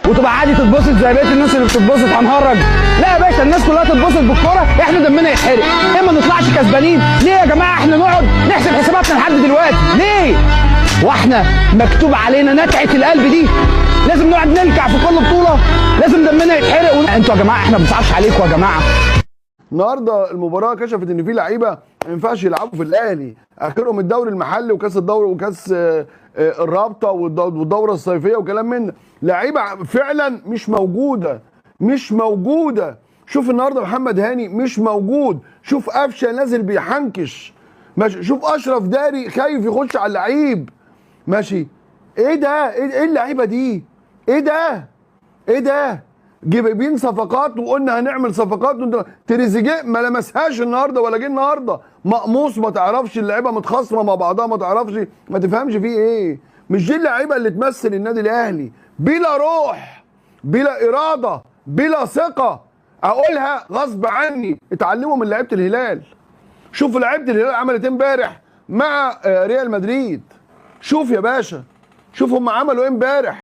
وتبقى عادي تتبسط زي بقية الناس اللي بتتبسط؟ هنهرج؟ لا يا باشا، الناس كلها تتبسط بالكورة، احنا دمنا يتحرق. ليه ما نطلعش كسبانين؟ ليه يا جماعة احنا نقعد نحسب حساباتنا لحد دلوقتي؟ ليه؟ واحنا مكتوب علينا نكعه القلب دي؟ لازم نقعد نلكع في كل بطوله؟ لازم دمنا يتحرق؟ انتوا يا جماعة احنا ما بنصعبش عليكم يا جماعة. النهارده المباراة كشفت ان في لعيبة ما ينفعش يلعبوا في الاهلي، اخرهم الدوري المحلي وكاس الدوري وكاس الرابطة والدوره الصيفية وكلام من ده. لعيبة فعلا مش موجودة، مش موجودة. شوف النهارده محمد هاني مش موجود، شوف قفشه نازل بيحنكش، ماشي، شوف اشرف داري خايف يخش على اللعيب، ماشي. ايه ده؟ ايه اللعيبة دي؟ ايه ده؟ ايه ده؟ جايبين صفقات وقلنا هنعمل صفقات، تريزيجيه ما لمسهاش النهارده ولا جه النهارده، مقموص، ما تعرفش اللعيبة متخاصمه مع بعضها، ما تعرفش، ما تفهمش فيه ايه. مش دي اللعيبة اللي تمثل النادي الاهلي، بلا روح، بلا اراده، بلا ثقة. اقولها غصب عني، اتعلموا من لعيبة الهلال. شوفوا لعيبة الهلال عملت ايه امبارح مع ريال مدريد. شوف يا باشا، شوف هم عملوا ايه امبارح.